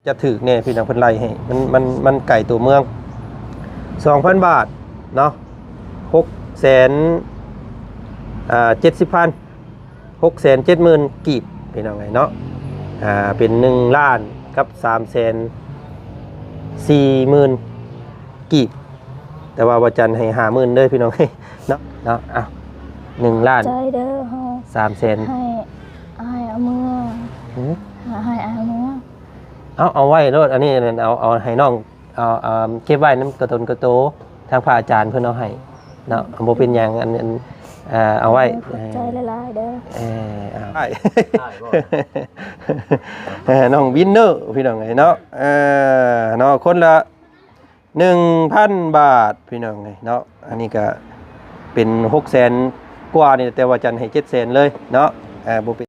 ຈະຖືກແດ່ພີ່ນ້ອງ ເພິ່ນໄລ່ໃຫ້ ມັນ ມັນ ມັນໄກຕົວເມືອງ ສອງພັນບາດເນາະ ຫົກແສນ ອ່າ ເຈັດສິບພັນ ຫົກແສນເຈັດໝື່ນກີບ ພີ່ນ້ອງເອີຍເນາະ ອ່າ ເປັນໜຶ່ງລ້ານກັບສາມແສນສີ່ໝື່ນກີບ ແຕ່ວ່າບ່າວຈັນໃຫ້ຫ້າໝື່ນເດີພີ່ນ້ອງເອີຍເນາະ ເນາະ ເອົາ ໜຶ່ງລ້ານ ໃຈເດີເຮົາ ສາມແສນ ໃຫ້ອ້າຍເອົາເມືອ ຫື? ໃຫ້ອ້າຍເອົາເມືອ ເອົາ ເອົາໄວ້ໂລດ ອັນນີ້ ອັນນັ້ນ ເອົາ ເອົາໃຫ້ນ້ອງ ເອົາ ເອົາເກັບໄວ້ນຳກະຕົນກະໂຕ ທາງພະອາຈານເພິ່ນເອົາໃຫ້ເນາະ ບໍ່ເປັນຫຍັງ ອັນ ອັນ ເອົາ ເອົາໄວ້ ເອີ ຂອບໃຈຫຼາຍໆເດີ ເອີ ເອົາ ອ້າຍ ອ້າຍບໍ່ ເອີ ນ້ອງວິນເນີ ພີ່ນ້ອງເອີຍເນາະ ເອີ ເນາະ ຄົນລະໜຶ່ງພັນບາດ ພີ່ນ້ອງເອີຍເນາະ ອັນນີ້ກະເປັນຫົກແສນກວ່ານີ້ ແຕ່ວ່າຈັນໃຫ້ເຈັດແສນເລີຍເນາະ ເອີ ບໍ່ເປັນ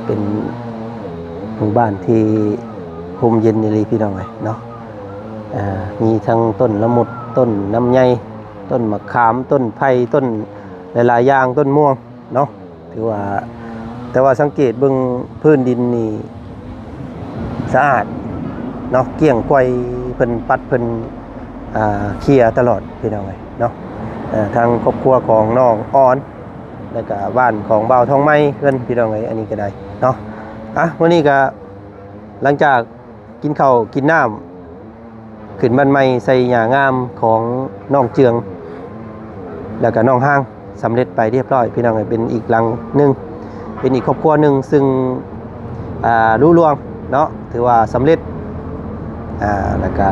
ເປັນໝູ່ບ້ານທີ່ຮົ່ມເຢັນອີ່ຫຼີ ພີ່ນ້ອງເອີຍເນາະ ອ່າ ມີທັງຕົ້ນລະມຸດ ຕົ້ນລຳໄຍ ຕົ້ນໝາກຂາມ ຕົ້ນໄຜ່ ຕົ້ນຫຼາຍໆຢ່າງ ຕົ້ນມ່ວງເນາະ ຖືວ່າ ແຕ່ວ່າສັງເກດເບິ່ງພື້ນດິນນີ້ສະອາດເນາະ ກ້ຽງກວາຍ ເພິ່ນປັດ ເພິ່ນ ອ່າ ເຄຍຕະຫຼອດ ພີ່ນ້ອງເອີຍເນາະ ເອີ ທາງຄອບຄົວຂອງນ້ອງອອນ ແລ້ວກະບ້ານຂອງບ່າວທອງໄມເພິ່ນ ພີ່ນ້ອງເອີຍ ອັນນີ້ກະໄດ້ເນາະ ອ່ະ ມື້ນີ້ກະ ຫຼັງຈາກກິນເຂົ້າກິນນ້ຳ ຂຶ້ນບ້ານໃໝ່ໃສ່ຫຍ້າງາມຂອງນ້ອງເຈືອງ ແລ້ວກະນ້ອງຮາງ ສຳເລັດໄປຮຽບຮ້ອຍ ພີ່ນ້ອງເອີຍ ເປັນອີກຫຼັງໜຶ່ງ ເປັນອີກຄອບຄົວໜຶ່ງ ຊຶ່ງ ອ່າ ລຸລ່ວງເນາະ ຖືວ່າສຳເລັດ ອ່າ ແລ້ວກະ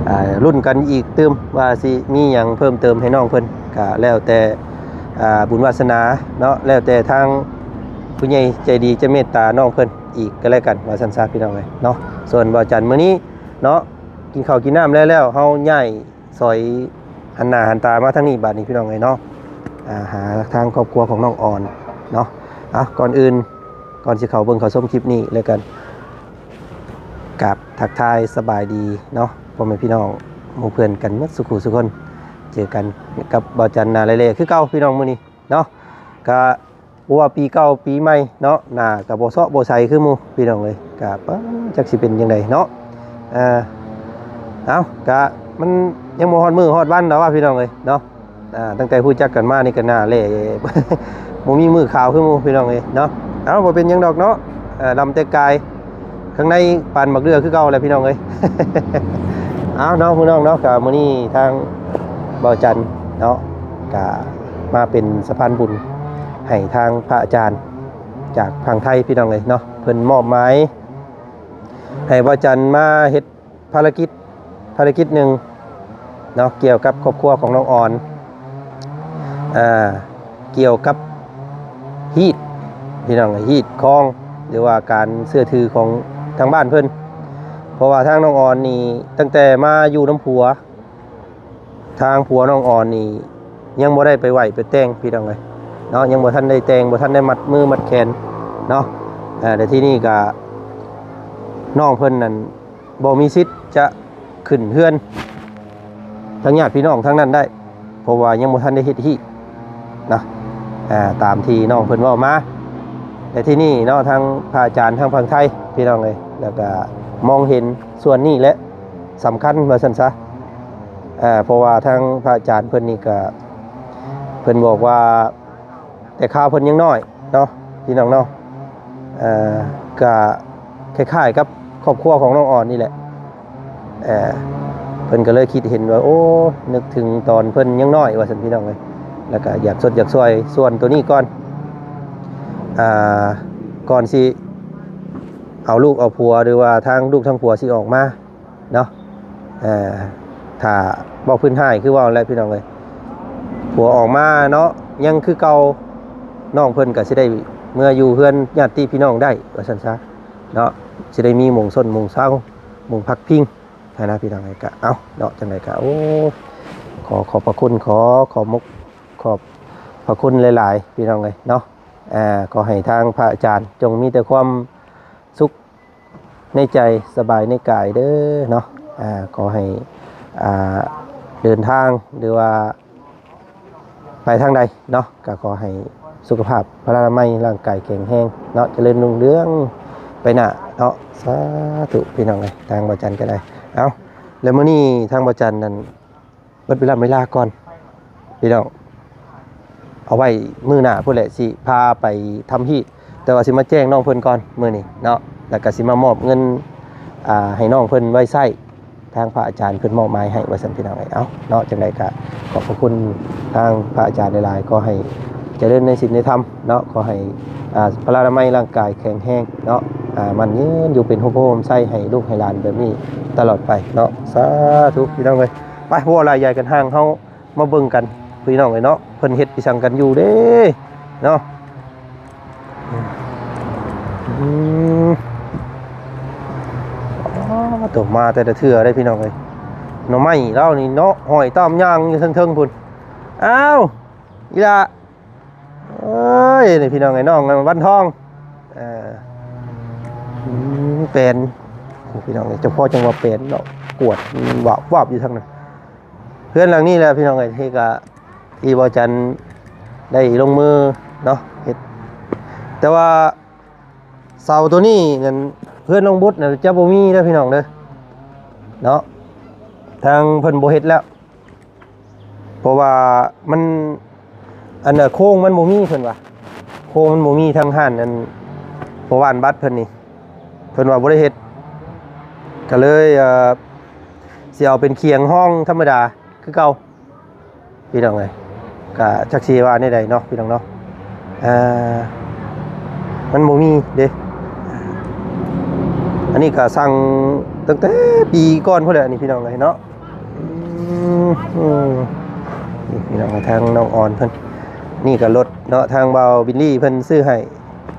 ອ່າ ລຸ້ນກັນອີກຕື່ມວ່າຊິມີຫຍັງເພີ່ມເຕີມໃຫ້ນ້ອງເພິ່ນ ກະແລ້ວແຕ່ ອ່າ ບຸນວາສະໜາເນາະ ແລ້ວແຕ່ທາງຜູ້ໃຫຍ່ໃຈດີຈະເມດຕານ້ອງເພິ່ນ ອີກກໍແລ້ວກັນ ວ່າຊັ້ນຊະ ພີ່ນ້ອງເອີຍເນາະ. ສ່ວນບ່າວຈັນມື້ນີ້ເນາະ ກິນເຂົ້າກິນນ້ຳແລ້ວໆ ເຮົາຍ້າຍສອຍຫັນໜ້າຫັນຕາມາທາງນີ້ບາດນີ້ ພີ່ນ້ອງເອີຍເນາະ ອ່າ ຫາທາງຄອບຄົວຂອງນ້ອງອອນເນາະ. ເອົາ ກ່ອນອື່ນ ກ່ອນຊິເຂົ້າເບິ່ງເຂົ້າຊົມຄລິບນີ້ ແລ້ວກັນກາບທັກທາຍສະບາຍດີເນາະ ພໍ່ແມ່ພີ່ນ້ອງໝູ່ເພື່ອນກັນໝົດສູ່ຄູ່ສູ່ຄົນ. ເຈີກັນກັບບ່າວຈັນໜ້າແລໆ ຄືເກົ່າ ພີ່ນ້ອງ ມື້ນີ້ເນາະ ກະ ບໍ່ວ່າປີເກົ່າປີໃໝ່ເນາະ ໜ້າກະບໍ່ເຊາະບໍ່ໃສຄືໝູ່ ພີ່ນ້ອງເອີຍ ກະ ປະ ຈັກຊິເປັນຈັ່ງໃດເນາະ. ເອີ ເອົາ ກະມັນຍັງບໍ່ຮອດມື້ຮອດວັນດອກວ່າ ພີ່ນ້ອງເອີຍເນາະ. ອ່າ ຕັ້ງແຕ່ຮູ້ຈັກກັນມານີ້ກະໜ້າແຫຼະ ບໍ່ມີມື້ຂາວຄືໝູ່ ພີ່ນ້ອງເອີຍເນາະ. ເອົາ ບໍ່ເປັນຫຍັງດອກເນາະ ເອີ ລຳແຕ່ກາຍ ຂ້າງໃນປານໝາກເດື່ອຄືເກົ່າແຫຼະ ພີ່ນ້ອງເອີຍ. ເອົາເນາະ ພີ່ນ້ອງເນາະ ກະມື້ນີ້ທາງບ່າວຈັນເນາະ ກະມາເປັນສະພານບຸນໃຫ້ທາງພະອາຈານຈາກຝັ່ງໄທ ພີ່ນ້ອງເອີຍເນາະ. ເພິ່ນມອບໝາຍໃຫ້ບ່າວຈັນມາເຮັດພາລະກິດ ພາລະກິດໜຶ່ງເນາະ ກ່ຽວກັບຄອບຄົວຂອງນ້ອງອອນ ອ່າ ກ່ຽວກັບຮີດ ພີ່ນ້ອງ ຮີດຄອງ ຫຼືວ່າການເຊື່ອຖືຂອງທາງບ້ານເພິ່ນ. ເພາະວ່າທາງນ້ອງອອນນີ້ ຕັ້ງແຕ່ມາຢູ່ນຳຜົວ ທາງຜົວນ້ອງອອນນີ້ຍັງບໍ່ໄດ້ໄປໄຫວ້ໄປແຕ່ງ ພີ່ນ້ອງເອີຍເນາະ ຍັງບໍ່ທັນໄດ້ແຕ່ງ ບໍ່ທັນໄດ້ມັດມືມັດແຂນເນາະ. ເອີ ແລະ ທີ່ນີ້ກະ ນ້ອງເພິ່ນນັ້ນ ບໍ່ມີສິດຈະຂຶ້ນເຮືອນທາງຍາດພີ່ນ້ອງທາງນັ້ນໄດ້ ເພາະວ່າຍັງບໍ່ທັນໄດ້ເຮັດຮີດນະ ອ່າ ຕາມທີ່ນ້ອງເພິ່ນເວົ້າມາ. ແລະ ທີ່ນີ້ເນາະ ທາງພະອາຈານທາງຝັ່ງໄທ ພີ່ນ້ອງເອີຍ ແລ້ວກະມອງເຫັນສ່ວນນີ້ແຫຼະສຳຄັນ ວ່າຊັ້ນຊະ. ເອີ ເພາະວ່າທາງພະອາຈານເພິ່ນນີ້ກະ ເພິ່ນບອກວ່າ ແຕ່ຄາວເພິ່ນຍັງນ້ອຍເນາະ ພີ່ນ້ອງເນາະ ເອີ ກະຄ້າຍໆກັບຄອບຄົວຂອງນ້ອງອອນນີ້ແຫຼະ. ເອີ ເພິ່ນກໍເລີຍຄິດເຫັນວ່າ ໂອ້ ນຶກເຖິງຕອນເພິ່ນຍັງນ້ອຍ ວ່າຊັ້ນ ພີ່ນ້ອງເອີຍ ແລ້ວກໍຢາກຊົດຢາກຊ່ວຍສ່ວນໂຕນີ້ກ່ອນ ອ່າ ກ່ອນຊິເອົາລູກເອົາຜົວ ຫຼືວ່າທາງລູກທາງຜົວຊິອອກມາ ເນາະ ເອີ ຖ້າເວົ້າພື້ນຮ້າຍຄືເວົ້າແຫຼະ ພີ່ນ້ອງເອີຍ ຜົວອອກມາເນາະ ຍັງຄືເກົ່າ ນ້ອງເພິ່ນກໍຊິໄດ້ເມືອຢູ່ເຮືອນຍາດຕິພີ່ນ້ອງໄດ້ ວ່າຊັ້ນຊະເນາະ ຊິໄດ້ມີໝ່ອງຊົນໝ່ອງເຊົາ ໝ່ອງພັກພິງຫັ້ນນະ ພີ່ນ້ອງເອີຍ. ກະເອົາເນາະ ຈັ່ງໃດກະ ໂອ້ ຂໍຂອບພະຄຸນ ຂໍຂອບມຸກຂອບພະຄຸນຫຼາຍໆ ພີ່ນ້ອງເອີຍເນາະ. ອ່າ ຂໍໃຫ້ທາງພະອາຈານຈົ່ງມີແຕ່ຄວາມສຸກ ໃນໃຈ ສະບາຍໃນກາຍເດີເນາະ. ອ່າ ຂໍໃຫ້ ອ່າ ເດີນທາງ ຫຼືວ່າໄປທາງໃດເນາະ ກໍຂໍໃຫ້ສຸຂະພາບພະລານາໄມຮ່າງກາຍແຂງແຮງເນາະ ຈະເລີນຮຸ່ງເຮືອງໄປໜ້າເນາະ. ສາທຸ ພີ່ນ້ອງເອີຍ ທາງບ່າວຈັນກໍໄດ້. ເອົ້າ ແລ້ວມື້ນີ້ທາງບ່າວຈັນນັ້ນ ເບິດເວລາເວລາກ່ອນພີ່ນ້ອງ ເອົາໄວ້ມື້ໜ້າພຸ້ນແຫຼະ ຊິພາໄປທຳຮີດ ແຕ່ວ່າຊິມາແຈ້ງນ້ອງເພິ່ນກ່ອນມື້ນີ້ເນາະ ແລ້ວກໍຊິມາມອບເງິນ ອ່າ ໃຫ້ນ້ອງເພິ່ນໄວ້ໃຊ້ ທາງພະອາຈານເພິ່ນມອບໝາຍໃຫ້ວ່າຊັ້ນ ພີ່ນ້ອງເອີຍ. ເອົ້າເນາະ ຈັ່ງໃດກໍຂອບພະຄຸນທາງພະອາຈານຫຼາຍໆ ຂໍໃຫ້ ຈະເລີນໃນສິນໃນທຳເນາະ ຂໍໃຫ້ ອ່າ ພະລານາໄມຮ່າງກາຍແຂງແຮງເນາະ ອ່າ ໝັ້ນຍືນຢູ່ເປັນຮົ່ມໂພຮົ່ມໄຊໃຫ້ລູກໃຫ້ຫຼານແບບນີ້ຕະຫຼອດໄປເນາະ. ສາທຸ ພີ່ນ້ອງເອີຍ ໄປ ບໍ່ຫຼາຍໃຫຍ່ກັນຫ່າງ ເຮົາມາເບິ່ງກັນພີ່ນ້ອງເອີຍເນາະ ເພິ່ນເຮັດອີ່ສັງກັນຢູ່ເດ້ເນາະ. ອືມ ອໍ ໂຕ ມາແຕ່ລະເທື່ອເດ້ພີ່ນ້ອງເອີຍ ໜໍ່ໄມ້ລາວນີ້ເນາະ ຫ້ອຍຕາມຍ່າງຢູ່ເທິງໆ ພຸ້ນ. ອ້າວ ອີ່ຫຼ້າ ເອີຍ ນີ້ພີ່ນ້ອງເອີຍ ນ້ອງວັນທອງ ເອີ ອືມ ແປນ ໂອ້ ພີ່ນ້ອງເອີຍ ເຈົ້າພໍ່ຈັ່ງວ່າແປນເນາະ ກວດວາບໆ ຢູ່ທາງນັ້ນ. ເຮືອນຫຼັງນີ້ແຫຼະພີ່ນ້ອງເອີຍ ທີ່ກະ ທີ່ບ່າວຈັນໄດ້ລົງມືເນາະເຮັດ ແຕ່ວ່າເສົາໂຕນີ້ນັ້ນ ເຮືອນນ້ອງບຸດນະຈະບໍ່ມີເດີພີ່ນ້ອງເດີເນາະ ທາງເພິ່ນບໍ່ເຮັດແລ້ວ. ເພາະວ່າມັນ ອັນນ່າ ໂຄງມັນບໍ່ມີ ເພິ່ນວ່າ ໂຄງມັນບໍ່ມີ ທາງຮ້ານ ອັນ ພໍ່ບ້ານບັດເພິ່ນນີ້ ເພິ່ນວ່າບໍ່ໄດ້ເຮັດ ກໍເລີຍ ເອີ ຊິເອົາເປັນຄຽງຮອງທຳມະດາຄືເກົ່າ ພີ່ນ້ອງເອີຍ. ກະຈັກຊິວ່າແນວໃດເນາະ ພີ່ນ້ອງເນາະ ເອີ ມັນບໍ່ມີເດ້. ອັນນີ້ກະສັ່ງຕັ້ງແຕ່ປີກ່ອນພຸ້ນແຫຼະ ອັນນີ້ ພີ່ນ້ອງເອີຍເນາະ. ອືມ ອືມ ນີ້ພີ່ນ້ອງ ທາງນ້ອງອອນເພິ່ນ ນີ້ກໍລົດເນາະ ທາງບ່າວບິນລີເພິ່ນຊື້ໃຫ້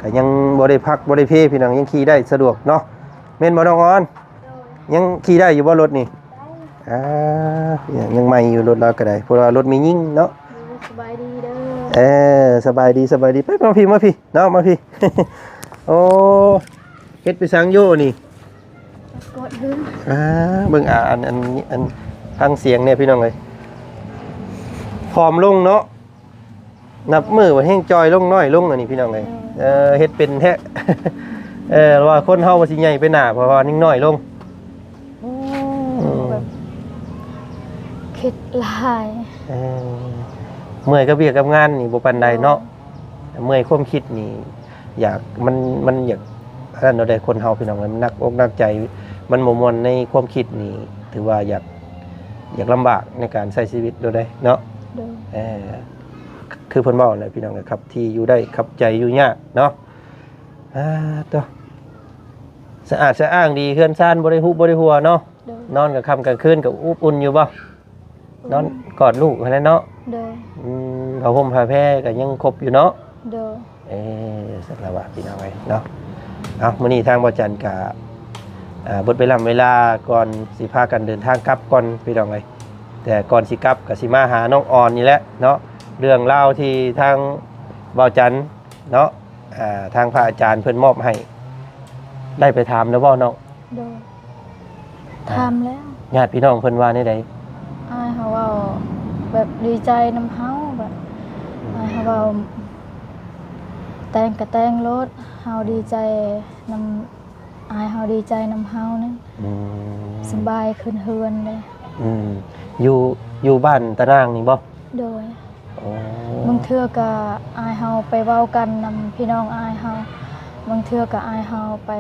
ກໍຍັງບໍ່ໄດ້ພັກບໍ່ໄດ້ເພ ພີ່ນ້ອງ ຍັງຂີ່ໄດ້ສະດວກເນາະ ແມ່ນບໍ່ນ້ອງອອນ? ຍັງຂີ່ໄດ້ຢູ່ບໍ່ລົດນີ້? ໄດ້ ອ່າ ຍັງໃໝ່ຢູ່ລົດລາວກໍໄດ້ ເພາະວ່າລົດແມ່ຍິງເນາະ. ໂດຍ ສະບາຍດີເດີ. ເອີ ສະບາຍດີ ສະບາຍດີ ໄປ ມາພີ້ ມາພີ້ເນາະ ມາພີ້. ໂອ້ ເຮັດໄປສັງຢູ່ນີ້? ກວດເຮືອນ. ອ່າ ເບິ່ງ ອ່າ ອັນ ອັນ ອັນ ຟັງສຽງແດ່ພີ່ນ້ອງເອີຍ ຜອມລົງເນາະ ນັບມື້ວ່າແຮ່ງຈ່ອຍລົງ ນ້ອຍລົງ ອັນນີ້ພີ່ນ້ອງເອີຍ. ເອີ ເຮັດເປັນແທ້ ເອີ ວ່າຄົນເຮົາວ່າຊິໃຫຍ່ໄປໜ້າ ເພາະວ່າຍັງນ້ອຍລົງ. ໂອ້ ອືມ ແບບຄິດຫຼາຍ. ເອີ ເມື່ອຍກັບວຽກກັບງານນີ້ບໍ່ປານໃດເນາະ. ໂດຍ ເມື່ອຍຄວາມຄິດນີ້ ຢາກ ມັນ ມັນຢາກ ອັນນັ້ນເນາະເດ້ ຄົນເຮົາ ພີ່ນ້ອງເອີຍ ມັນໜັກອົກໜັກໃຈ ມັນບໍ່ມ່ວນໃນຄວາາມຄິດນີ້ ຖືວ່າຢາກ ຢາກລຳບາກໃນການໃຊ້ຊີວິດໂດຍເດ້ເນາະ. ໂດຍ ເອີ ຄືເພິ່ນເວົ້າແຫຼະ ພີ່ນ້ອງເອີຍ ຂັບທີ່ຢູ່ໄດ້ ຂັບໃຈຢູ່ຍາກເນາະ. ອ່າ ໂຕ ສະອາດສະອ້າງດີ ເຮືອນຊານບໍ່ໄດ້ຮຸບໍ່ໄດ້ຮົ່ວເນາະ. ໂດຍ ນອນກາງຄ່ຳກາງຄືນກໍອົບອຸ່ນຢູ່ບໍ່? ນອນກອດລູກຫັ້ນແຫຼະເນາະ. ໂດຍ ອືມ ຜ້າຫົ່ມຜ້າແພກໍຍັງຄົບຢູ່ເນາະ. ໂດຍ ເອີ ສັນລະວະ ພີ່ນ້ອງເອີຍເນາະ. ເອົາ ມື້ນີ້ທາງບ່າວຈັນກະ ອ່າ ເບິດເວລາ ເວລາກ່ອນ ຊິພາກັນເດີນທາງກັບກ່ອນ ພີ່ນ້ອງເອີຍ. ແຕ່ກ່ອນຊິກັບກໍຊິມາຫານ້ອງອອນນີ້ແຫຼະເນາະ ເລື່ອງລາວທີ່ທາງບ່າວຈັນເນາະ ອ່າ ທາງພະອາຈານເພິ່ນມອບໃຫ້ ໄດ້ໄປຖາມແລ້ວບໍ່ນ້ອງ? ໂດຍ ອ່າ ຖາມແລ້ວ. ຍາດພີ່ນ້ອງເພິ່ນວ່າແນວໃດ? ອ້າຍເຮົາເວົ້າແບບດີໃຈນຳເຮົາ ແບບ ອືມ ອ້າຍເຮົາເວົ້າ ແຕ່ງກໍແຕ່ງໂລດ ເຮົາດີໃຈນຳ ອ້າຍເຮົາດີໃຈນຳເຮົານັ້ນ. ອືມ ສະບາຍຂຶ້ນເຮືອນເດ້. ອືມ ຢູ່ ຢູ່ບ້ານຕານາງນີ້ບໍ່? ໂດຍ. ໂອ້ ບາງເທື່ອກໍອ້າຍເຮົາໄປເວົ້າກັນນຳພີ່ນ້ອງອ້າຍເຮົາ ບາງເທື່ອກໍອ້າຍເຮົາໄປ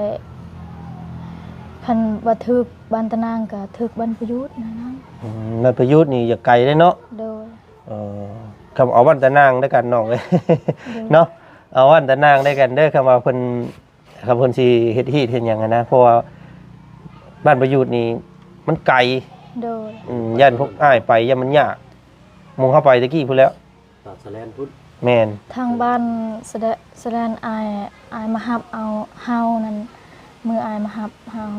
ຄັນວ່າຖືກບ້ານຕານາງກໍຖືກບ້ານປະຍຸດນັ້ນນະ. ອືມ ບ້ານປະຍຸດນີ້ຢາກໄກເດ້ເນາະ. ໂດຍ. ເອີ ຄຳເອົາບ້ານຕານາງດ້ວຍກັນນ້ອງເອີຍ. ໂດຍ ເນາະ ເອົາບ້ານຕານາງດ້ວຍກັນເດີ ຄຳວ່າເພິ່ນ ຄັນເພິ່ນຊິເຮັດຮີດເຮັດຫຍັງຫັ້ນນະ ເພາະວ່າບ້ານປະຍຸດນີ້ມັນໄກ. ໂດຍ. ອືມ ຢ້ານພວກອ້າຍໄປ ຢ້ານມັນຍາກ ໝູ່ເຮົາໄປແຕ່ກີ້ພຸ້ນແລ້ວ ຕາດສະແລນພຸ້ນ. ແມ່ນ ທາງບ້ານສະແລ ສະແລນ ອ້າຍ ອ້າຍມາຮັບເອົາເຮົານັ້ນ ມື້ອ້າຍມາຮັບເຮົາ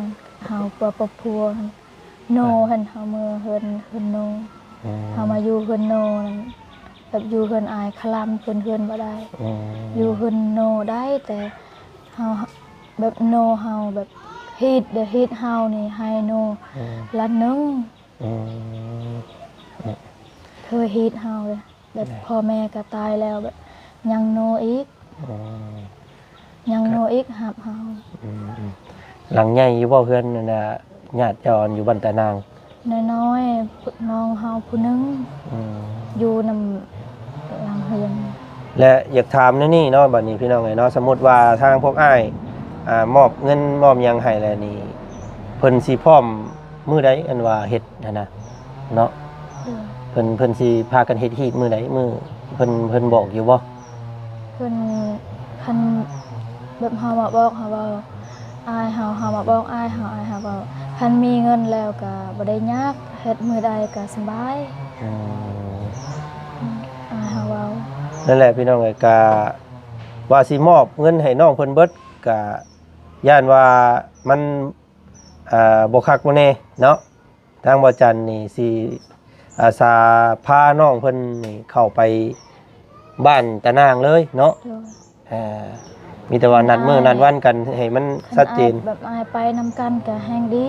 ເຮົາປະ ປະພົວ ໂນ ອ່າ ຫັ້ນ ເຮົາເມືອເຮືອນ ເຮືອນໂນ. ອືມ ເຮົາມາຢູ່ເຮືອນໂນນັ້ນ ແບບຢູ່ເຮືອນອ້າຍຄະລຳ ເພິ່ນເຮືອນບໍ່ໄດ້. ອືມ ຢູ່ເຮືອນໂນໄດ້ ແຕ່ເຮົາ ແບບໂນເຮົາແບບ ຮີດເດ້ ຮີດເຮົານີ້ໃຫ້ໂນ ອືມ ລ້ານໜຶ່ງ. ອືມ ເຄີຍຮີດເຮົາເດ້ ແບບ ແມ່ ພໍ່ແມ່ກໍຕາຍແລ້ວ ແບບຍັງໂນອີກ. ອືມ ຍັງໂນອີກຮັບເຮົາ. ອືມໆ ຫຼັງໃຫຍ່ຢູ່ບໍ່ເຮືອນນັ້ນນະ ຍາດເຈົ້າອັນຢູ່ບ້ານຕານາງ? ນ້ອຍໆ ນ້ອງເຮົາຜູ້ໜຶ່ງ. ອືມ ຢູ່ນຳຫຼັງເຮືອນ. ແລະ ຢາກຖາມແນວນີ້ເນາະ ບັດນີ້ພີ່ນ້ອງເອີຍເນາະ ສົມມຸດວ່າທາງພວກອ້າຍ ອ່າ ມອບເງິນມອບຫຍັງໃຫ້ແລ້ວນີ້ ເພິ່ນຊິພ້ອມມື້ໃດ ອັນວ່າເຮັດຫັ້ນນະເນາະ? ໂດຍ ເພິ່ນ ເພິ່ນຊິພາກັນເຮັດຮີດມື້ໃດ? ມື້ ເພິ່ນ ເພິ່ນບອກຢູ່ບໍ່? ເພິ່ນ ຄັນແບບເຮົາມາບອກ ເຮົາເວົ້າ ອ້າຍເຮົາ ເຮົາມາບອກອ້າຍເຮົາ ອ້າຍເຮົາເວົ້າ ຄັນມີເງິນແລ້ວກໍບໍ່ໄດ້ຍາກ ເຮັດມື້ໃດກໍສະບາຍ. ອືມ ອືມ ອ້າຍເຮົາເວົ້າ. ນັ້ນແຫຼະພີ່ນ້ອງເອີຍ ກະວ່າຊິມອບເງິນໃຫ້ນ້ອງເພິ່ນເບິດ ກະຢ້ານວ່າມັນ ອ່າ ບໍ່ຄັກບໍ່ແນ່ເນາະ. ທາງບໍ່ຈັນນີ້ຊິອາສາພານ້ອງເພິ່ນນີ້ເຂົ້າໄປບ້ານຕານາງເລີຍເນາະ. ໂດຍ ເອີ ມີແຕ່ວ່ານັດມື້ນັດວັນກັນໃຫ້ມັນຊັດເຈນ. ຄັນອ້າຍ ແບບອ້າຍໄປນຳກັນກໍແຮ່ງດີ.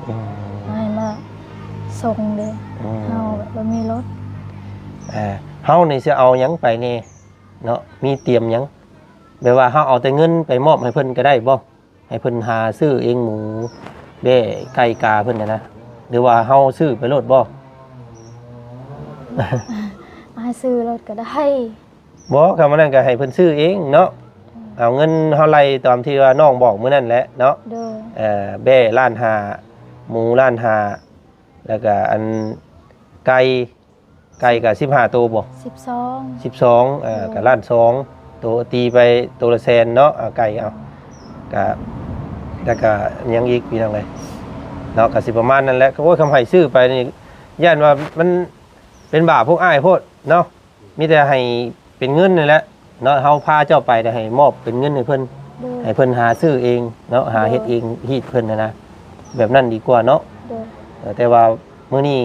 ອືມ ອ້າຍມາສົ່ງເດ້. ອືມ ເຮົາແບບບໍ່ມີລົດ. ເອີ ເຮົານີ້ຊິເອົາຫຍັງໄປແດ່ເນາະ? ມີຕຽມຫຍັງ? ແບບວ່າເຮົາເອົາແຕ່ເງິນໄປມອບໃຫ້ເພິ່ນກໍໄດ້ບໍ່? ໃຫ້ເພິ່ນຫາຊື້ເອງ ໝູ ແບ້ ໄກ່ ກາເພິ່ນນະນະ ຫຼືວ່າເຮົາຊື້ໄປໂລດບໍ່? ອ້າຍຊື້ໂລດກໍໄດ້. ບໍ່ ຄຳວ່ານັ້ນກໍໃຫ້ເພິ່ນຊື້ເອງເນາະ. ເອົາເງິນເຮົາໄລ່ຕາມທີ່ວ່ານ້ອງບອກມື້ນັ້ນແຫຼະເນາະ. ໂດຍ ເອີ ແບ້ລ້ານຫ້າ ໝູລ້ານຫ້າ ແລ້ວກໍອັນໄກ່ ໄກ່ກະສິບຫ້າໂຕບໍ່? ສິບສອງ ສິບສອງ ເອີ ໂດຍ ກະລ້ານສອງ ໂຕ ຕີໄປໂຕລະແສນເນາະ. ເອົາໄກ່ ເອົາ ກະ ແລ້ວກະຫຍັງອີກພີ່ນ້ອງເອີຍເນາະ ກະຊິປະມານນັ້ນແຫຼະ. ໂອ້ຍ ຄຳໃຫ້ຊື້ໄປນີ້ ຢ້ານວ່າມັນເປັນບາບພວກອ້າຍໂພດເນາະ. ມີແຕ່ໃຫ້ເປັນເງິນນີ້ແຫຼະເນາະ ເຮົາພາເຈົ້າໄປແຕ່ໃຫ້ມອບເປັນເງິນໃຫ້ເພິ່ນ. ໂດຍ ໃຫ້ເພິ່ນຫາຊື້ເອງເນາະ ຫາເຮັດເອງ ໂດຍ ຮີດເພິ່ນຫັ້ນນະ ແບບນັ້ນດີກວ່າເນາະ. ໂດຍ ເອີ ແຕ່ວ່າມື້ນີ້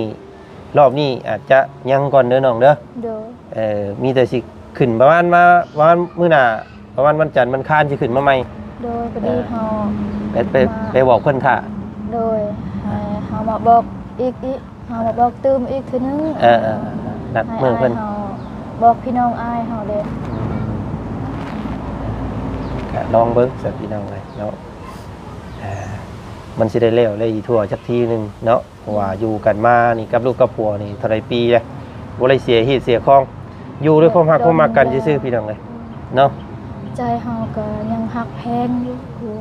ລອບນີ້ອາດຈະຍັງກ່ອນເດີນ້ອງເດີ. ໂດຍ ເອີ ມີແຕ່ຊິຂຶ້ນປະມານມາ ປະມານມື້ໜ້າ ປະມານວັນຈັນວັນຄານຊິຂຶ້ນມາໃໝ່. ໂດຍ ພໍດີເຮົາ ເອີ ໄປ ໄປ ໄປບອກເພິ່ນຖ້າ. ໂດຍ ໃຫ້ເຮົາມາບອກອີກ ອີກ ເຮົາມາບອກຕື່ມອີກເທື່ອໜຶ່ງ. ເອີ ເອີ ນັດມື້ເພິ່ນ ໃຫ້ອ້າຍເຮົາບອກພີ່ນ້ອງອ້າຍເຮົາເດ້. ອືມ ກະລອງເບິ່ງຊະພີ່ນ້ອງເອີຍເນາະ. ເອີ ມັນຊິໄດ້ແລ້ວໄດ້ທົ່ວຈັກທີໜຶ່ງເນາະ ເພາະວ່າຢູ່ກັນມານີ້ກັບລູກກັບຜົວນີ້ເທົ່າໃດປີແລ້ວ ບໍ່ໄດ້ເສຍຮີດເສຍຄອງ ຢູ່ດ້ວຍຄວາມຮັກຄວາມມັກກັນຊື່ໆ ພີ່ນ້ອງເອີຍເນາະ. ໃຈເຮົາກໍຍັງຮັກແພງຢູ່ຜົວ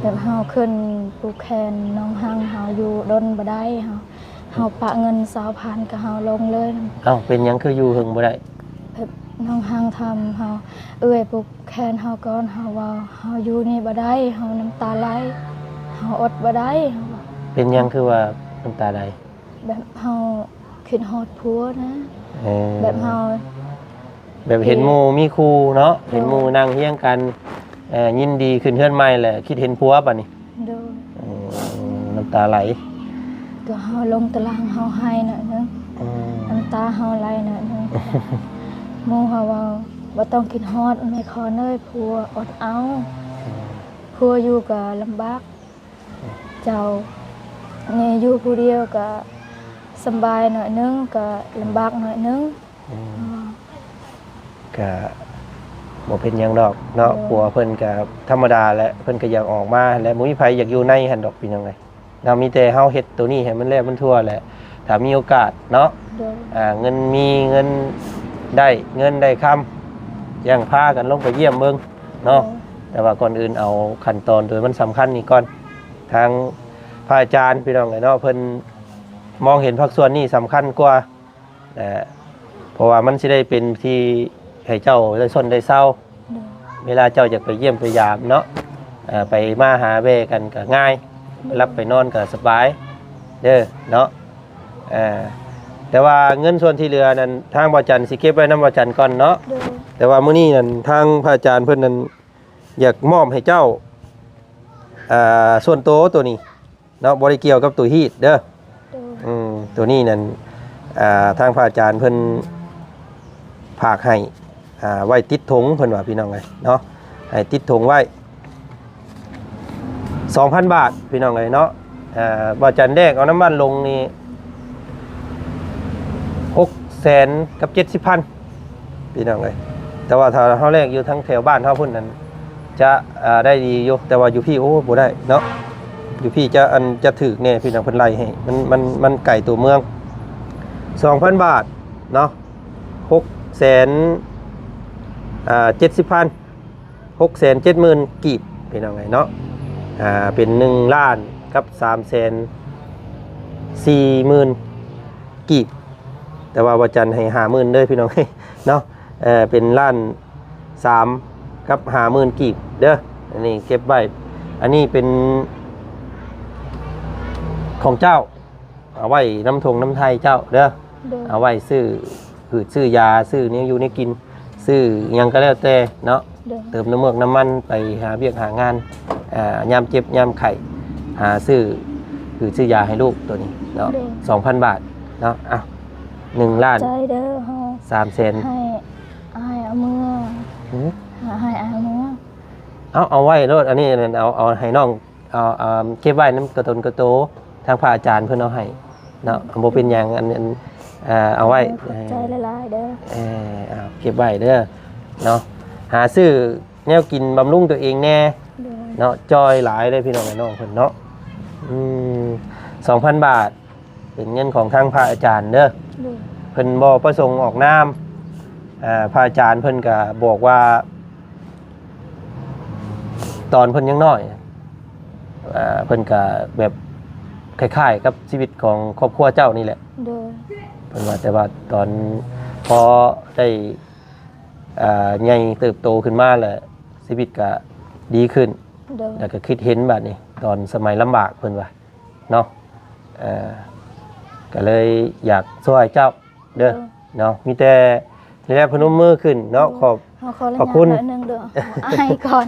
ແບບເຮົາຂຶ້ນຜູກແຂນນ້ອງຮັງ ເຮົາຢູ່ດົນບໍ່ໄດ້ ເຮົາ ເຮົາປະເງິນຊາວພັນກໍເຮົາລົງເລີຍ. ເອົ້າ ເປັນຫຍັງຄືຢູ່ເຫິງບໍ່ໄດ້? ແບບນ້ອງຮັງຖາມເຮົາ ເອື້ອຍຜູກແຂນເຮົາກ່ອນ ເຮົາເວົ້າ ເຮົາຢູ່ນີ້ບໍ່ໄດ້ ເຮົານ້ຳຕາໄຫຼ ເຮົາອົດບໍ່ໄດ້ ເຮົາວ່າ. ເປັນຫຍັງຄືວ່ານ້ຳຕາໄຫຼ? ແບບເຮົາຄິດຮອດຜົວນະ. ເອີ ແບບເຮົາ ແບບເຫັນໝູ່ມີຄູ່ເນາະ ເຫັນໝູ່ນັ່ງຮຽງກັນ ເອີ ຍິນດີຂຶ້ນເຮືອນໃໝ່ແຫຼະ ຄິດເຫັນຜົວບາດນີ້. ໂດຍ ເອີ ນ້ຳຕາໄຫຼ ກໍເຮົາລົງຕາລາງເຮົາໄຫ້ໜ້ອຍໜຶ່ງ. ອືມ ນ້ຳຕາເຮົາໄຫຼໜ້ອຍໜຶ່ງ. ໝູ່ເຮົາເວົ້າ ບໍ່ຕ້ອງຄິດຮອດແມ່ຂອນເອີຍ ຜົວອົດເອົາ. ອືມ ຜົວຢູ່ກໍລຳບາກ ເຈົ້າ ນີ້ຢູ່ຜູ້ດຽວກະສຳບາຍໜ້ອຍໜຶ່ງ ກະລຳບາກໜ້ອຍໜຶ່ງ. ອືມ ອືມ ກະບໍ່ເປັນຫຍັງດອກເນາະ. ໂດຍ ຜົວເພິ່ນກະທຳມະດາແຫຼະ ເພິ່ນກະຢາກອອກມາຫັ້ນແຫຼະ ບໍ່ມີໃຜຢາກຢູ່ໃນຫັ້ນດອກ ພີ່ນ້ອງເອີຍເນາະ. ມີແຕ່ເຮົາເຮັດໂຕນີ້ໃຫ້ມັນແລ້ວມັນທົ່ວແຫຼະ ຖ້າມີໂອກາດເນາະ. ໂດຍ ອ່າ ເງິນມີ ເງິນໄດ້ ເງິນໄດ້ຄຳ ຈັ່ງພາກັນລົງໄປຢ້ຽມເບິ່ງເນາະ. ໂດຍ ແຕ່ວ່າກ່ອນອື່ນເອົາຂັ້ນຕອນໂດຍມັນສຳຄັນນີ້ກ່ອນ ທາງພະອາຈານ ພີ່ນ້ອງເອີຍເນາະ ເພິ່ນມອງເຫັນພາກສ່ວນນີ້ສຳຄັນກວ່າ ເອີ ເພາະວ່າມັນຊິໄດ້ເປັນທີ່ໃຫ້ເຈົ້າໄດ້ຊົນໄດ້ເຊົາ ໂດຍ ເວລາເຈົ້າຢາກໄປຢ້ຽມໄປຢາມເນາະ ເອີ ໄປມາຫາແວ່ກັນກໍງ່າຍ ໂດຍ ຫຼັບໄປນອນກໍສະບາຍເດີເນາະ. ເອີ ແຕ່ວ່າເງິນສ່ວນທີ່ເຫຼືອນັ້ນ ທາງບໍ່ຈັນຊິເກັບໄວ້ນຳບໍ່ຈັນກ່ອນເນາະ. ໂດຍ ແຕ່ວ່າມື້ນີ້ນັ້ນ ທາງພະອາຈານເພິ່ນນັ້ນ ຢາກມອບໃຫ້ເຈົ້າ ອ່າ ສ່ວນໂຕໂຕນີ້ເນາະ ບໍ່ໄດ້ກ່ຽວກັບໂຕຮີດເດີ. ໂດຍ ອືມ ໂຕນີ້ນັ້ນ ອ່າ ທາງພະອາຈານເພິ່ນຝາກໃຫ້ ອ່າ ໄວ້ຕິດຖົງ ເພິ່ນວ່າ ພີ່ນ້ອງເອີຍເນາະ ໃຫ້ຕິດຖົງໄວ້ ສອງພັນບາດພີ່ນ້ອງເອີຍເນາະ. ອ່າ ບ່າວຈັນແລກເອົານຳບ້ານລົງນີ້ ຫົກແສນກັບເຈັດສິບພັນ ພີ່ນ້ອງເອີຍ. ແຕ່ວ່າຖ້າເຮົາແລກຢູ່ທາງແຖວບ້ານເຮົາພຸ້ນນັ້ນ ຈະ ອ່າ ໄດ້ດີຢູ່, ແຕ່ວ່າຢູ່ພີ້ ໂອ້ ບໍ່ໄດ້ເນາະ. ຢູ່ພີ້ຈະ ອັນ ຈະຖືກແດ່ພີ່ນ້ອງ, ເພິ່ນໄລ່ໃຫ້ ມັນ ມັນ ມັນໄກຕົວເມືອງ. ສອງພັນບາດເນາະ ຫົກແສນ ອ່າ ເຈັດສິບພັນ ຫົກແສນເຈັດໝື່ນກີບ ພີ່ນ້ອງເອີຍເນາະ. ອ່າ ເປັນໜຶ່ງລ້ານກັບສາມແສນສີ່ໝື່ນກີບ, ແຕ່ວ່າບ່າວຈັນໃຫ້ຫ້າໝື່ນເດີພີ່ນ້ອງເອີຍເນາະ. ເປັນລ້ານສາມກັບຫ້າໝື່ນກີບເດີ. ອັນນີ້ເກັບໄວ້, ອັນນີ້ເປັນຂອງເຈົ້າ ເອົາໄວ້ນຳທົ່ງນຳໄທເຈົ້າເດີ, ໂດຍ ເອົາໄວ້ຊື້ພືດຊື້ຢາ ຊື້ແນວຢູ່ແນວກິນ ຊື້ຫຍັງກໍແລ້ວແຕ່ເນາະ, ໂດຍ ເຕີມນ້ຳເມືອກນ້ຳມັນ ໄປຫາວຽກຫາງານ ອ່າ ຍາມເຈັບຍາມໄຂ້ ຫາຊື້ພືດຊື້ຢາໃຫ້ລູກໂຕນີ້ເນາະ. ໂດຍ ສອງພັນບາດເນາະ. ເອົາ ໜຶ່ງລ້ານ ໃຈເດີເຮົາ ສາມແສນ ໃຫ້ອ້າຍເອົາເມືອ ຫື? ໃຫ້ອ້າຍເອົາເມືອ. ເອົາ ເອົາໄວ້ໂລດ, ອັນນີ້ ອັນນັ້ນ ເອົາ ເອົາໃຫ້ນ້ອງ ເອົາ ເອົາເກັບໄວ້ນຳກະຕົນກະໂຕ ທາງພະອາຈານເພິ່ນເອົາໃຫ້ເນາະ. ບໍ່ເປັນຫຍັງ ອັນ ອັນ ເອົາໄວ້ ຂອບໃຈຫຼາຍໆເດີ. ເອີ ເອົາເກັບໄວ້ເດີເນາະ, ຫາຊື້ແນວກິນບຳລຸງຕົວເອງແດ່ ໂດຍ ເນາະ. ຈ່ອຍຫຼາຍເດ້ພີ່ນ້ອງ ອ້າຍນ້ອງເພິ່ນເນາະ. ອືມ ສອງພັນບາດ ເປັນເງິນຂອງທາງພະອາຈານເດີ, ໂດຍ ເພິ່ນບໍ່ປະສົງອອກນາມ. ອ່າ ພະອາຈານເພິ່ນກະບອກວ່າ ຕອນເພິ່ນຍັງນ້ອຍ ອ່າ ເພິ່ນກະແບບຄ້າຍໆກັບຊີວິດຂອງຄອບຄົວເຈົ້ານີ້ແຫຼະ, ໂດຍ ເພິ່ນວ່າ. ແຕ່ວ່າຕອນພໍໄດ້ ອ່າ ໃຫຍ່ເຕີບໂຕຂຶ້ນມາແລ້ວ ຊີວິດກະດີຂຶ້ນ, ໂດຍ ແລ້ວກະຄິດເຫັນບາດນີ້ ຕອນສະໄໝລຳບາກ ເພິ່ນວ່າເນາະ. ເອີ ກະເລີຍຢາກຊ່ວຍເຈົ້າເດີ ໂດຍ ເນາະ. ມີແຕ່ນີ້ແຫຼະ ພະນົມມືຂຶ້ນເນາະ. ໂດຍ ຂອບ ເຮົາຂໍອະນຸຍາດ ຂອບຄຸນ ໜ້ອຍໜຶ່ງເດີ ອາຍກ່ອນ.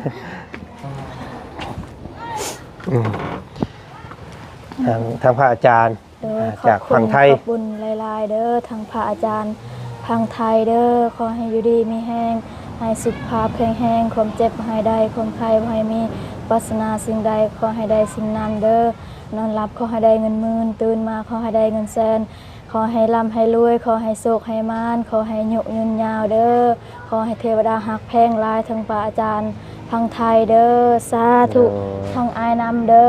ອືມ ທາງ ທາງພະອາຈານ ໂດຍ ອ່າ ຈາກຝັ່ງໄທ ຂອບຄຸນຫຼາຍໆເດີ ທາງພະອາຈານຝັ່ງໄທເດີ. ຂໍໃຫ້ຢູ່ດີມີແຮງ ໃຫ້ສຸຂະພາບແຂງແຮງ, ຄວາມເຈັບບໍ່ໃຫ້ໄດ້ ຄວາມໄຂ້ບໍ່ໃຫ້ມີ, ປາດສະໜາສິ່ງໃດຂໍໃຫ້ໄດ້ສິ່ງນັ້ນເດີ. ນອນຫຼັບຂໍໃຫ້ໄດ້ເງິນໝື່ນ, ຕື່ນມາຂໍໃຫ້ໄດ້ເງິນແສນ, ຂໍໃຫ້ລ່ຳໃຫ້ລວຍ, ຂໍໃຫ້ໂຊກໃຫ້ໝານ, ຂໍໃຫ້ອາຍຸຍືນຍາວເດີ. ຂໍໃຫ້ເທວະດາຮັກແພງຫຼາຍ ທັງພະອາຈານຝັ່ງໄທເດີ ສາທຸ. ໂດຍ ທັງອ້າຍນຳເດີ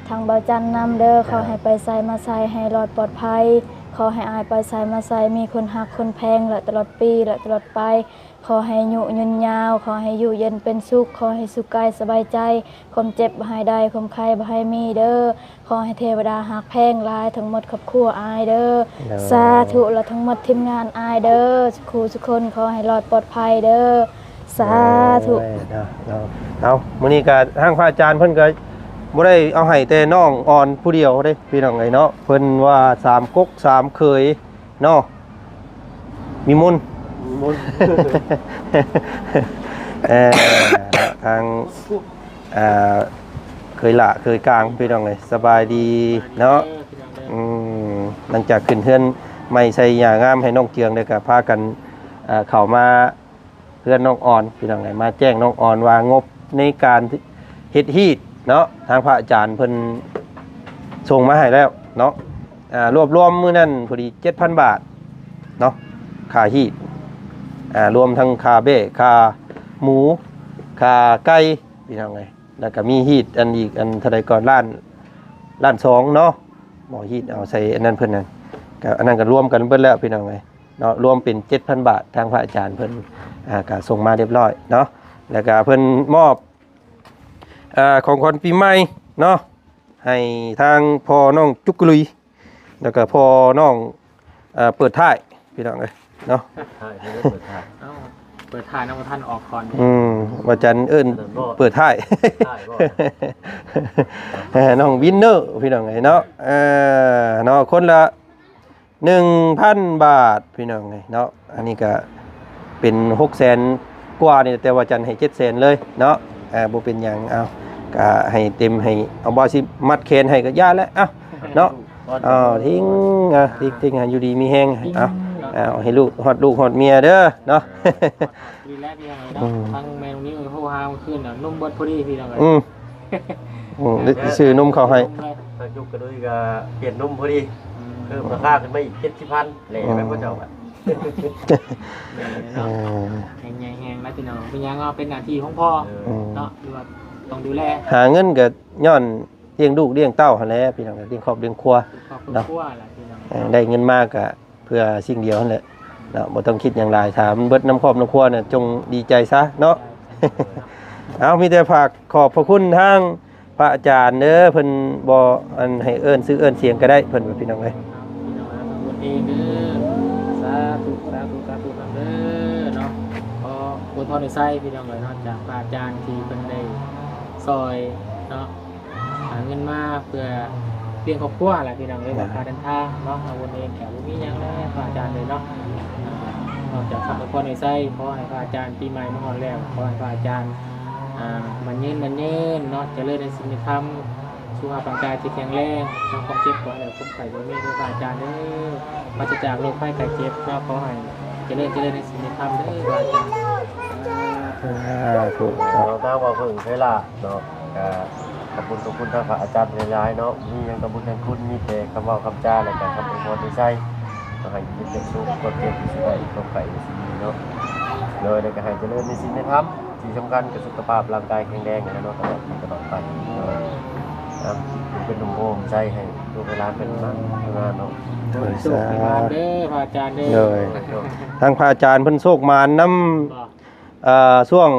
ທັງບ່າວຈັນນຳເດີ. ເຈົ້າ ຂໍໃຫ້ໄປໃສມາໃສໃຫ້ລອດປອດໄພ, ຂໍໃຫ້ອ້າຍໄປໃສມາໃສມີຄົນຮັກຄົນແພງ ແລະ ຕະຫຼອດປີ ແລະ ຕະຫຼອດໄປ. ຂໍໃຫ້ອາຍຸຍືນຍາວ, ຂໍໃຫ້ຢູ່ເຢັນເປັນສຸກ, ຂໍໃຫ້ສຸກກາຍສະບາຍໃຈ, ຄວາມເຈັບບໍ່ໃຫ້ໄດ້ ຄວາມໄຂ້ບໍ່ໃຫ້ມີເດີ. ຂໍໃຫ້ເທວະດາຮັກແພງຫຼາຍ ທັງໝົດຄອບຄົວອ້າຍເດີ ໂດຍ ສາທຸ. ແລະ ທັງໝົດທີມງານອ້າຍເດີ ສຸຂູສຸຄົນ ຂໍໃຫ້ລອດປອດໄພເດີ ສາທຸ. ໂດຍ ເນາະ ເນາະ. ເອົາ ມື້ນີ້ກະທາງພະອາຈານເພິ່ນກະບໍ່ໄດ້ເອົາໃຫ້ແຕ່ນ້ອງອ່ອນຜູ້ດຽວເດ້ພີ່ນ້ອງເອີຍເນາະ, ເພິ່ນວ່າສາມກົກສາມເຂີຍ ເນາະ ມີມົນ ມີມົນ ເອີ ທາງ ອ່າ ເຂີຍຫຼ້າເຂີຍກາງ ພີ່ນ້ອງເອີຍ ສະບາຍດີເນາະ. ອືມ ຫຼັງຈາກຂຶ້ນເຮືອນໃໝ່ໃສ່ຫຍ້າງາມໃຫ້ນ້ອງເຈືອງ ແລ້ວກະພາກັນ ອ່າ ເຂົ້າມາ ເຮືອນນ້ອງອອນ ພີ່ນ້ອງເອີຍ ມາແຈ້ງນ້ອງອອນວ່າງົບໃນການເຮັດຮີດເນາະ ທາງພະອາຈານເພິ່ນສົ່ງມາໃຫ້ແລ້ວເນາະ. ອ່າ ລວບລວມມື້ນັ້ນພໍດີເຈັດພັນບາດເນາະ ຄ່າຮີດ ອ່າ ລວມທັງຄ່າແບ້ ຄ່າໝູ ຄ່າໄກ່ ພີ່ນ້ອງເອີຍ ແລ້ວກະມີຮີດອັນອີກ ອັນເທົ່າໃດກໍລ້ານ ລ້ານສອງເນາະ ໝໍຮີດເອົາໃສ່ອັນນັ້ນເພິ່ນນັ້ນ ກະອັນນັ້ນກະລວມກັນເບິດແລ້ວ ພີ່ນ້ອງເອີຍ ເນາະ ລວມເປັນເຈັດພັນບາດ ທາງພະອາຈານເພິ່ນ ອ່າ ກະສົ່ງມາຮຽບຮ້ອຍເນາະ. ແລ້ວກະເພິ່ນມອບ ອ່າ ຂອງຂວັນປີໃໝ່ເນາະ ໃຫ້ທາງພໍ່ນ້ອງຈຸກກະລຸຍ ແລ້ວກະພໍ່ນ້ອງ ເອີ ເປີດທ້າຍ ພີ່ນ້ອງເອີຍເນາະ. ເປີດທ້າຍ ເປີດທ້າຍ ເອົ້າ ເປີດທ້າຍນຳບໍ່ທັນອອກກ່ອນ. ອືມ ວ່າຈັນເອີ້ນເປີດທ້າຍ ເປີດທ້າຍບໍ່ ເອີ ນ້ອງວິນເນີ ພີ່ນ້ອງເອີຍເນາະ. ເອີ ເນາະ ຄົນລະ ໜຶ່ງພັນບາດ ພີ່ນ້ອງເອີຍເນາະ. ອັນນີ້ກະເປັນຫົກແສນກວ່ານີ້ ແຕ່ວ່າຈັນໃຫ້ເຈັດແສນເລີຍເນາະ. ອ່າ ບໍ່ເປັນຫຍັງ ເອົາ ກະໃຫ້ເຕັມ ໃຫ້ ເອົາ ບໍ່ຊິມັດແຂນໃຫ້ກະຢ່າແຫຼະ ເອົາ ເນາະ. ເອົາ ທິງ ອ່າ ທິງ ທິງ ຢູ່ດີມີແຮງ ເອົາ ເອົາ ໃຫ້ລູກ ຮອດລູກຮອດເມຍເດີເນາະ. ດີແລ້ວ ພີ່ນ້ອງເອີຍເນາະ ອືມ ທາງແມ່ນ້ອງນິວໂທຫາມື້ຄືນນະ ນຸ່ມເບິດພໍດີ ພີ່ນ້ອງເອີຍ ອືມ. ອືມ ຊື້ນົມເຂົ້າໃຫ້ ທາງຈຸກກະດຸຍກະປ່ຽນນົມພໍດີ ອືມ ເພີ່ມລາຄາຂຶ້ນມາອີກເຈັດສິບພັນ ແຫຼະ ອືມ ແມ່ນບໍ່ເຈົ້າ ແມ່ນເນາະ ເອີ ແຮງໃຫຍ່ແຮງຫຼາຍພີ່ນ້ອງ ເປັນຫຍັງເນາະ ເປັນໜ້າທີ່ຂອງພໍ່ ເອີ ເນາະ ຫຼືວ່າຕ້ອງດູແລ ຫາເງິນກະຍ້ອນລ້ຽງລູກລ້ຽງເຕົ້າຫັ້ນແຫຼະພີ່ນ້ອງ ລ້ຽງຄອບລ້ຽງຄົວ ຄອບຄົວແຫຼະພີ່ນ້ອງ ເອີ ໄດ້ເງິນມາກະ ເພື່ອສິ່ງດຽວຫັ້ນແຫຼະເນາະ ບໍ່ຕ້ອງຄິດຫຍັງຫຼາຍ ຖ້າມັນເບິດນຳຄອບນຳຄົວນະ ຈົ່ງດີໃຈຊະເນາະ. ເອົາ ມີແຕ່ຝາກຂອບພະຄຸນທາງພະອາຈານເດີ ເພິ່ນບໍ່ ອັນ ໃຫ້ເອີ້ນຊື່ເອີ້ນສຽງກະໄດ້ ເພິ່ນວ່າ ພີ່ນ້ອງເອີຍ ເນາະ ພີ່ນ້ອງເອີຍ ຂອບຄຸນເອງເດີ ສາທຸ ສາທຸ ສາທຸນຳເດີເນາະ ຂໍອວຍພອນໃຫ້ໄຊ ພີ່ນ້ອງເອີຍເນາະ ຈາກພະອາຈານທີ່ເພິ່ນໄດ້ຊ່ອຍເນາະ ຫາເງິນມາເພື່ອລ້ຽງຄອບຄົວແຫຼະພີ່ນ້ອງເອີຍ ແມ່ນ ຄ່າເດີນທາງເນາະ ອາວຸນເອງກະບໍ່ມີຫຍັງແລ້ວພະອາຈານເອີຍເນາະ ອ່າ ນອກຈາກຄຳອວຍພອນໃຫ້ໄຊ ຂໍໃຫ້ພະອາຈານປີໃໝ່ມາຮອດແລ້ວ ຂໍໃຫ້ພະອາຈານ ອ່າ ໝັ້ນຍືນໝັ້ນຍືນເນາະ ຈະເລີນໃນສິນໃນທຳ ສຸຂະພາບຮ່າງກາຍທີ່ແຂງແຮງ ຄວາມເຈັບບໍ່ໃຫ້ ຄວາມໄຂ້ບໍ່ມີເດີພະອາຈານເດີ ປາສະຈາກໂລກໄພໄຂ້ເຈັບເນາະ ຂໍໃຫ້ຈະເລີນ ຈະເລີນໃນສິນໃນທຳເດີພະອາຈານ ສາທຸ ສາທຸ ເນາະ ທາງວ່າເພິ່ງໄພລາດເນາະ ກະຂອບຄຸນ ຂອບຄຸນທາງພະອາຈານຫຼາຍໆເນາະ ມີຫຍັງກະບຸນທາງຄຸນ ມີແຕ່ຄຳເວົ້າຄຳຈາ ແລະກະຄຳອວຍພອນໃຫ້ໄຊ ຂໍໃຫ້ຢູ່ເປັນສຸກ ຄວາມເຈັບຢ່າສູ່ໄດ້ ຄວາມໄຂ້ຢ່າສູ່ມີເນາະ ໂດຍ ແລະກະໃຫ້ຈະເລີນໃນສິນໃນທຳ ທີ່ສຳຄັນກະສຸຂະພາບຮ່າງກາຍແຂງແຮງຫັ້ນແຫຼະເນາະ ຕະຫຼອດປີຕະຫຼອດໄປ ເນາະ ເປັນຮົ່ມໂພຮົ່ມໄຊໃຫ້ລູກໃຫ້ຫຼານເພິ່ນມາເນາະ ໂດຍ ໂຊກໃຫ້ໝານເດີພະອາຈານເດີ ໂດຍ ໂດຍ ທາງພະອາຈານເພິ່ນໂຊກໝານນຳ ເອີ ຊ່ວງ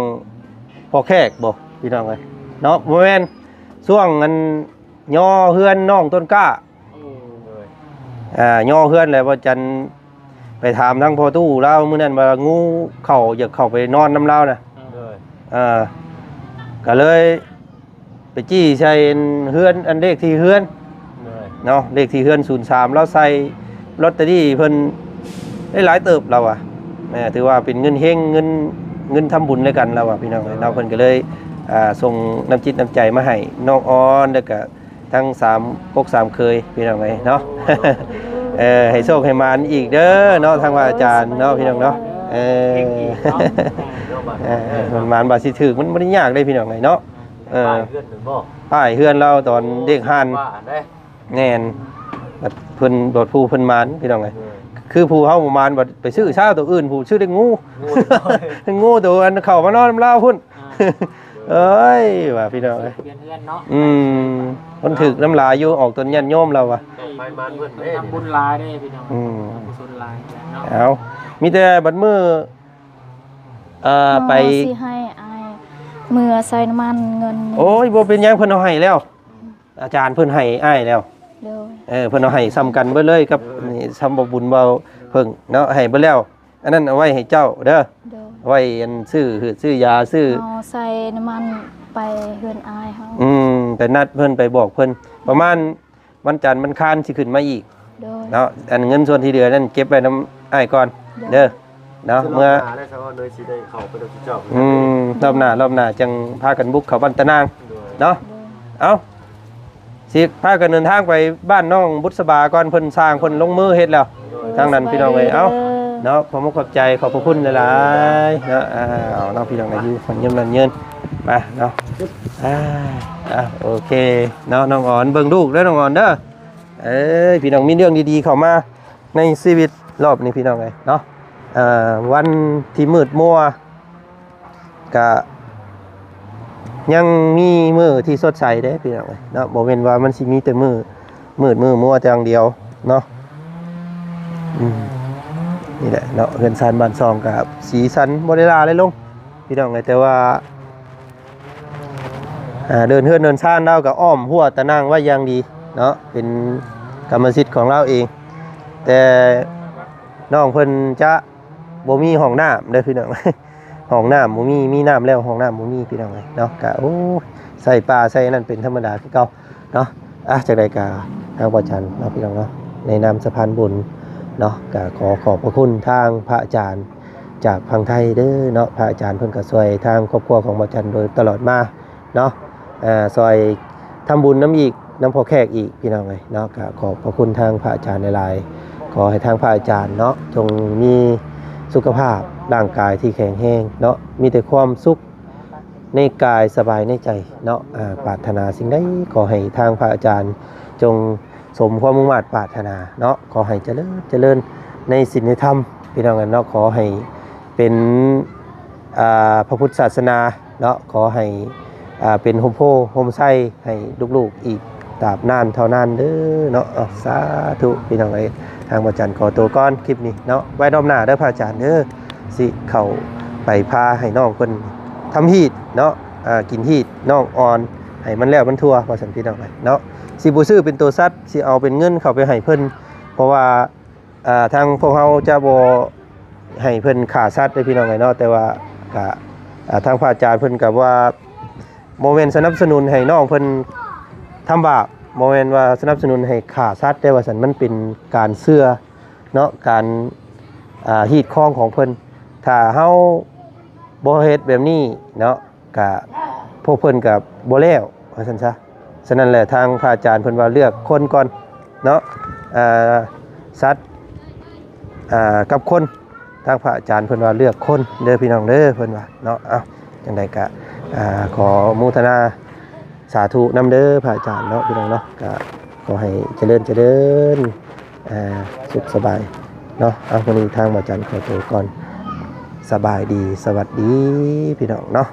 ພໍ່ແຂກບໍ່ ພີ່ນ້ອງເອີຍເນາະ ບໍ່ແມ່ນ ຊ່ວງອັນຍໍເຮືອນນ້ອງຕົ້ນກ້າ ໂດຍ ອ່າ ຍໍເຮືອນແຫຼະ ວ່າຈັນໄປຖາມທາງພໍ່ຕູ້ລາວມື້ນັ້ນວ່າງູເຂົ້າ ຢາກເຂົ້າໄປນອນນຳລາວນະ ໂດຍ ເອີ ກະເລີຍໄປຈີ້ໃສ່ເຮືອນ ອັນເລກທີ່ເຮືອນ ໂດຍ ເນາະ ເລກທີ່ເຮືອນສູນສາມ ລາວໃສ່ລອດເຕີຣີເພິ່ນໄດ້ຫຼາຍເຕີບລາວວ່າ ແມ່ນ ຖືວ່າເປັນເງິນເຮັງ ເງິນ ເງິນທຳບຸນນຳກັນລາວວ່າ ພີ່ນ້ອງເອີຍເນາະ ເພິ່ນກະເລີຍ ອ່າ ສົ່ງນ້ຳຈິດນ້ຳໃຈມາໃຫ້ນ້ອງອອນ ແລ້ວກະ ທັງສາມກົກສາມເຄີຍ ພີ່ນ້ອງເອີຍເນາະ ເອີ ໃຫ້ໂຊກໃຫ້ໝານອີກເດີເນາະ ທາງພະອາຈານເນາະ ພີ່ນ້ອງເນາະ ເອີ ເຮັງອີກເນາະ ເອີ ໃຫ້ໝານ ບາດຊິຖືກ ມັນບໍ່ໄດ້ຍາກເດ້ ພີ່ນ້ອງເອີຍເນາະ ເອີ ປ້າຍເຮືອນນັ້ນບໍ່ ປ້າຍເຮືອນລາວຕອນເລກຮ້ານ ວ່າອັນໃດ ແມ່ນ ບັດເພິ່ນ ບັດຜູ້ເພິ່ນໝານ ພີ່ນ້ອງເອີຍ ເອີ ຄືຜູ້ເຮົາບໍ່ໝານ ບັດໄປຊື້ຊາວໂຕອື່ນ ຜູ້ຊື້ໄດ້ງູ ງູ ງູໂຕອັນເຂົ້າມານອນນຳລາວພຸ້ນ ອ່າ ເອີຍ ວ່າພີ່ນ້ອງເອີຍ ເຮືອນເຮືອນເນາະ ອືມ ມັນຖືກນຳຫຼາຍຢູ່ ອອກຕົນຍາດໂຍມລາວວ່າ ໄປມາເພິ່ນເດ້ ທຳບຸນຫຼາຍເດ້ພີ່ນ້ອງ ອືມ ບຸນຫຼາຍເນາະ ເອົາ ມີແຕ່ບັດມື້ ເອີ ໄປ ຊິໃຫ້ອ້າຍເມືອໃສ່ນ້ຳມັນເງິນ ໂອ້ຍ ບໍ່ເປັນຫຍັງ ເພິ່ນເອົາໃຫ້ແລ້ວ ອາຈານເພິ່ນໃຫ້ອ້າຍແລ້ວ ໂດຍ ເອີ ເພິ່ນເອົາໃຫ້ສ່ຳກັນເບິດເລີຍກັບ ເອີ ນີ້ ສ່ຳບໍ່ບຸນບໍ່ເພິ່ງເນາະ ໃຫ້ເບິດແລ້ວ ອັນນັ້ນເອົາໄວ້ໃຫ້ເຈົ້າເດີ ໂດຍ ໄວ້ອັນຊື້ຫືດຊື້ຢາ ຊື້ ເອົາໃສ່ນ້ຳມັນໄປເຮືອນອ້າຍເຮົາ ອືມ ໄປນັດເພິ່ນ ໄປບອກເພິ່ນ ປະມານວັນຈັນວັນຄານຊິຂຶ້ນມາອີກ ໂດຍ ເນາະ ອັນເງິນສ່ວນທີ່ເຫຼືອນັ້ນເກັບໄວ້ນຳອ້າຍກ່ອນ ໂດຍ ເດີ ເນາະ ເມື່ອ ຮອບໜ້າແລ້ວຊະເນຍຊິໄດ້ເຂົ້າໄປນຳເຈົ້າ ອືມ ຮອບໜ້າ ຮອບໜ້າຈັ່ງພາກັນບຸກເຂົ້າບ້ານຕານາງ ໂດຍ ເນາະ ໂດຍ ເອົ້າ ຊິພາກັນເດີນທາງໄປບ້ານນ້ອງບຸດສະບາກ່ອນ ເພິ່ນຊ່າງເພິ່ນລົງມືເຮັດແລ້ວ ໂດຍ ທາງນັ້ນ ສະບາຍດີ ພີ່ນ້ອງເອີຍ ເອົ້າ ເດີ ເນາະ ຂອບມຸກຂອບໃຈ ຂອບພະຄຸນຫຼາຍໆ ເນາະ ອ້າວ ເນາະ ພີ່ນ້ອງ ອາຍຸມັນຍືນ ມັນຍືນ ມາເນາະ ອ່າ ອ່າ ໂອເຄ ເນາະ ນ້ອງອອນ ເບິ່ງລູກເດີ ນ້ອງອອນເດີ ເອີຍ ພີ່ນ້ອງ ມີເລື່ອງດີໆເຂົ້າມາ ໃນຊີວິດລອບນີ້ ພີ່ນ້ອງເອີຍເນາະ ເອີ ວັນທີ່ມືດມົວ ກະຍັງມີມື້ທີ່ສົດໃສເດ້ ພີ່ນ້ອງເອີຍເນາະ ບໍ່ແມ່ນວ່າມັນຊິມີແຕ່ມື້ມືດມືມົວຢ່າງດຽວເນາະ ອືມ ນີ້ແຫຼະເນາະ ເຮືອນຊານບ້ານຊ່ອງກະສີສັນບໍ່ໄດ້ຫຼ້າຫຼາຍລົງ ພີ່ນ້ອງເອີຍ ແຕ່ວ່າ ອ່າ ເດີ່ນເຮືອນເດີ່ນຊານລາວກໍອ້ອມຮົ້ວຕາໜ່າງໄວ້ຢ່າງດີເນາະ ເປັນກຳມະສິດຂອງລາວເອງ ແຕ່ນ້ອງເພິ່ນຈະບໍ່ມີຫ້ອງນ້ຳເດີພີ່ນ້ອງ ຫ້ອງນ້ຳບໍ່ມີ ມີນ້ຳແລ້ວຫ້ອງນ້ຳບໍ່ມີພີ່ນ້ອງເອີຍເນາະ ກະ ໂອ້ ໃສ່ປ່າໃສ່ອັນນັ້ນເປັນທຳມະດາຄືເກົ່າເນາະ ອ່ະ ຈັ່ງໃດກະທາງພະອາຈານເນາະ ພີ່ນ້ອງເນາະ ໃນນາມສະພານບຸນເນາະ ກະຂໍຂອບພະຄຸນທາງພະອາຈານຈາກຝັ່ງໄທເດີເນາະ ພະອາຈານເພິ່ນກະຊ່ວຍທາງຄອບຄົວຂອງພະອາຈານໂດຍຕະຫຼອດມາ ເນາະ ເອີ ຊ່ອຍທຳບຸນນຳອີກ ນຳພໍ່ແຂກອີກ ພີ່ນ້ອງເອີຍເນາະ ກະຂອບພະຄຸນທາງພະອາຈານຫຼາຍໆ ຂໍໃຫ້ທາງພະອາຈານເນາະ ຈົ່ງມີສຸຂະພາບຮ່າງກາຍທີ່ແຂງແຮງເນາະ ມີແຕ່ຄວາມສຸກ ໃນກາຍສະບາຍໃນໃຈເນາະ ອາ ປາດຖະໜາສິ່ງໃດ ຂໍໃຫ້ທາງພະອາຈານຈົ່ງສົມຄວາມມຸ່ງມາດປາດຖະໜາເນາະ ຂໍໃຫ້ຈະເລີນ ຈະເລີນໃນສິນໃນທຳ ພີ່ນ້ອງເນາະ ຂໍໃຫ້ເປັນ ອາ ພະພຸດທະສາສະໜາເນາະ ຂໍໃຫ້ ອາ ເປັນຮົ່ມໂພຮົ່ມໄຊໃຫ້ລູກໆອີກຕາບນານເທົ່ານານເດີເນາະ ເອົາ ສາທຸ ພີ່ນ້ອງເອີຍ ທາງພະອາຈານຂໍໂຕກ່ອນ ຄລິບນີ້ເນາະ ໄວ້ຮອບໜ້າເດີພະອາຈານເດີ ຊິເຂົ້າໄປພາໃຫ້ນ້ອງເພິ່ນທຳຮີດເນາະ ອາ ກິນຮີດນ້ອງອ່ອນ ໃຫ້ມັນແລ້ວມັນທົ່ວ ວ່າຊັ້ນພີ່ນ້ອງເອີຍເນາະ ຊິບໍ່ຊື້ເປັນໂຕສັດ ຊິເອົາເປັນເງິນເຂົ້າໄປໃຫ້ເພິ່ນ ເພາະວ່າ ອາ ທາງພວກເຮົາຈະບໍ່ໃຫ້ເພິ່ນຂ້າສັດເດ້ພີ່ນ້ອງເອີຍເນາະ ແຕ່ວ່າກະ ອາ ທາງພະອາຈານເພິ່ນກະວ່າ ບໍ່ແມ່ນສະໜັບສະໜູນໃຫ້ນ້ອງເພິ່ນທຳບາບ ບໍ່ແມ່ນວ່າສະໜັບສະໜູນໃຫ້ຂ້າສັດ ແຕ່ວ່າຊັ້ນ ມັນເປັນການເຊື່ອເນາະ ການ ອາ ຮີດຄອງຂອງເພິ່ນ ຖ້າເຮົາບໍ່ເຮັດແບບນີ້ເນາະ ກະພວກເພິ່ນກະບໍ່ແລ້ວ ວ່າຊັ້ນຊະ. ສະນັ້ນແຫຼະ ທາງພະອາຈານເພິ່ນວ່າເລືອກຄົນກ່ອນເນາະ ອາ ສັດ ອາ ກັບຄົນ ທາງພະອາຈານເພິ່ນວ່າເລືອກຄົນເດີພີ່ນ້ອງເດີ ເພິ່ນວ່າເນາະ ເອົ້າ ຈັ່ງໃດກະ ອາ ຂໍໂມທະນາສາທຸນຳເດີພະອາຈານເນາະ ພີ່ນ້ອງເນາະ ກະຂໍໃຫ້ຈະເລີນ ຈະເລີນ ອາ ສຸກສະບາຍເນາະ ເອົາ ມື້ນີ້ທາງພະອາຈານຂໍໂຕກ່ອນ ສະບາຍດີ ສະຫວັດດີ ພີ່ນ້ອງເນາະ.